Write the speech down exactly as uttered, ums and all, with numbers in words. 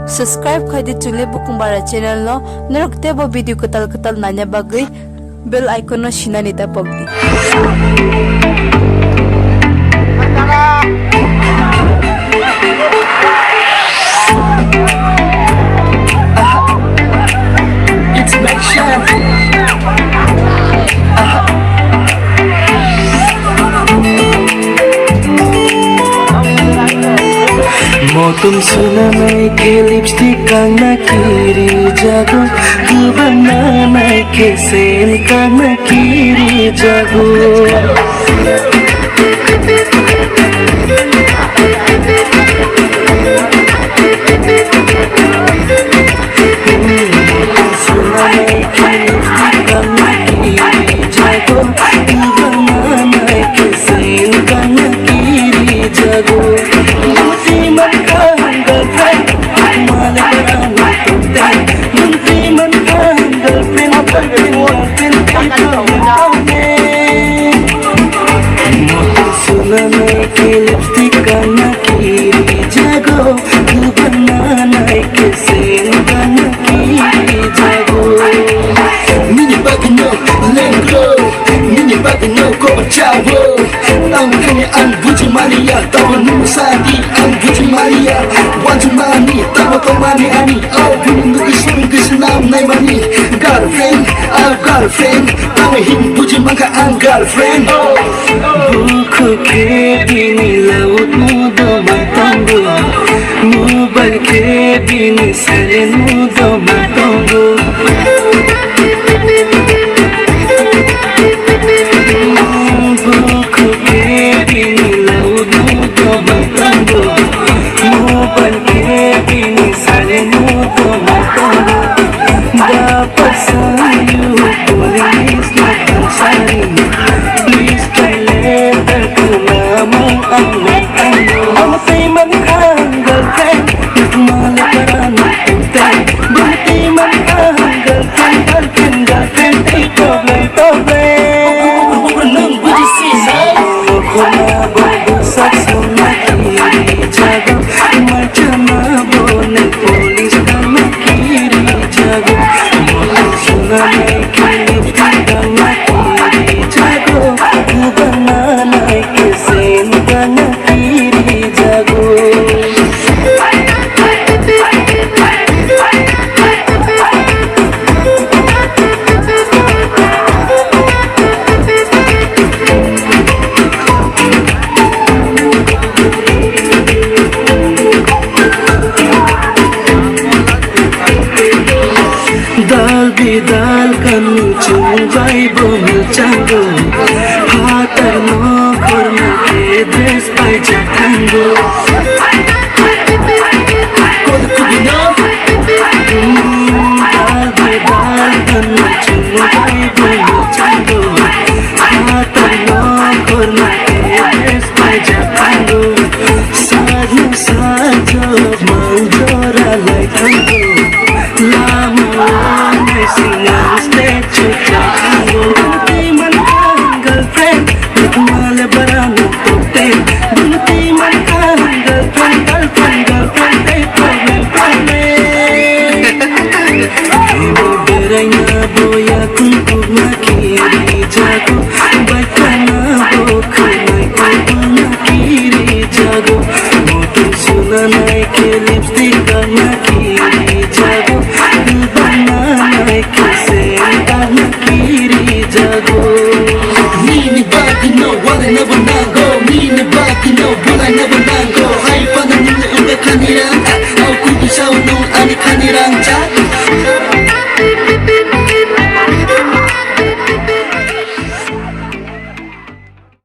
Subscribe khai di chwngli Bukhung Bara channel no, norok teibo video kwtal kwtal naina bagwi bell icon no sinani ta pok di. It's Mike Sham. Motom sunanai khe lipstick kangna kiri jago, kwbang nanai khe sen kangna kiri jago. Lipstick kangna kiri jago, kwbang nanai khe sen kangna kiri jago. Nini bagwino lengro, nini bagwino kobo chawo. Ang kani ang buji maliya, tabo nung sadi ang buji maliya. Wanju mani, tabo to mani ani, oh, bini nugwi suri kisi nam nai mani. Girlfriend, oh, girlfriend, tabo hin buji mangka ang girlfriend. Bukhuk khe bini loud mode o ma tongo, mobile khe bini silent mode o ma tongo. Bukhuk khe bini loud mode o ma tongo, mobile khe bini silent mode o ma tongo. The person you calling is not answering. Please try later to mama, I'm not, I know. Mama say man khan girlfriend, mama le para no tente. Mama say man khan girlfriend, girlfriend, girlfriend, hey problem, problem. Nang buji si sai. Khona bo sak sona kiri jago, machana bo ne police kangna kiri jago. Motom sunanai khe lipstick kangna kiri jago, kwbang nanai khe sen kangna kiri jago. Dal bidal kanu chungbai bo milchango. Phatar no khorna khe dress pai jakhango. Kod kubino. Dal bidal kanu chungbai bo milchango. Phatar no khorna khe dress pai jakhango. Sajno sajok mangjora lai thango. Lama o naising ang statue chakhango. Bangti man ang girlfriend, male barano tokte. Bangti man ang girlfriend, girlfriend, girlfriend, hey problem, problem. Ibo beraina boya kunkuk na kiri jago. Baikana bo khwnai kunkuk na kiri jago. Motom sunanai khe lipstick kangna kiri jago. Kwbang nanai khe sen kangna kiri jago. Nini bagwino wale nabo nango. Nini bagwino bulai nabo nango. Hai pana nini wngkha khanira.